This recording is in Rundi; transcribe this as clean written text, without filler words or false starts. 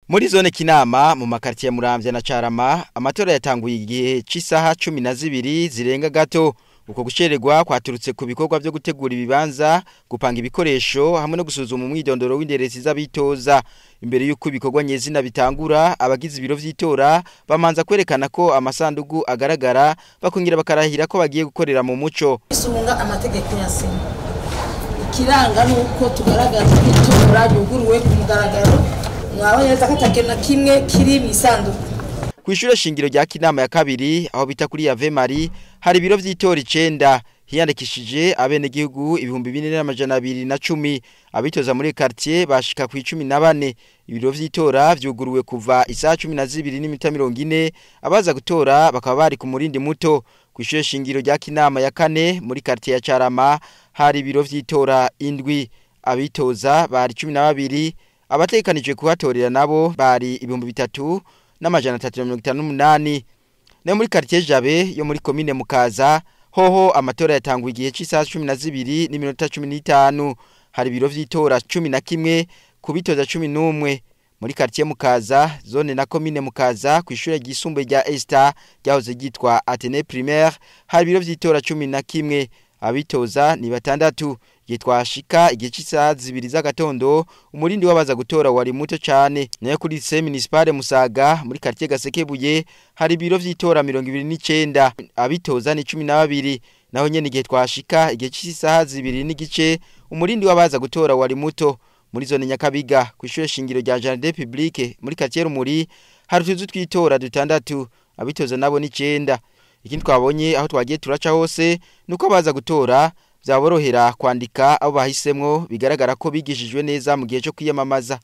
Muri zone Kinama mu makartier ya Muramvya na Carama, amatora yatanguye igihe c'isaha 12 zirenga gato. Uko gucererwa kwaturutse ku bikorwa vyo gutegura ibibanza, gupanga ibikoresho hamwe no gusuzuma umwidondoro w'inderesi z'abitoza. Imbere y'uko ibikorwa nyezina bitangura, abagize ibiro vy'itora bamanza kwerekana ko amasandugu agaragara, bakongera bakarahira ko bagiye gukorera mu muco. Isunga amategeko ya sena. Ikiranga nuko tugaragaza ko itora yuguruwe ku mugaragaro, mwabonye neza ko atakintu na kimwe kiri mw'isanduku. Kw'ishure shingiro rya Kinama ya kabiri, aho bita kuri Ave Marie, hari ibiro vy'itora 9, hiyandikishije abenegihugu 4210. Abitoza muri quartier bashika ku 14. Ibiro vy'itora vyuguruwe kuva isaha 12:40, abaza gutora bakaba bari ku murindi muto. Kw'ishure shingiro rya Kinama ya kane muri quartier ya Carama hari ibiro vy'itora 7, abitoza bari 12, abatekanijwe kuhatorera nabo bari 3358. Nayo muri quartier Jabe yo muri commune Mukaza hoho amatora yatanguye igihe c'isaha 12:15, hari ibiro vy'itora 11 kubitoza 11. Muri quartier Mukaza, zone na commune Mukaza, kw'ishure ryisumbuye rya Esta ryahoze ryitwa Athénée Primaire, hari ibiro vy'itora 11, abitoza ni 6. Igihe twashika igihe c'isaha 2 z'agatondo, umurindi w'abaza gutora wari muto cane. Nayo kuri lycée municipale Musaga muri quartier Gasekebuye hari ibiro vy'itora 29, abitoza ni 12. Naho nyene igihe twashika igihe c'isaha 2:15, umurindi w'abaza gutora wari muto. Muri zone Nyakabiga kw'ishure shingiro rya Jardin Public muri quartier Rumuri hari utuzu tw'itora 6, abitoza nabo ni 9. Ikindi twabonye aho twagiye turaca hose nuko baza gutora vyaborohera kwandika abo bahisemwo, bigaragara ko bigishijwe neza mu gihe cyo kwiyamamaza.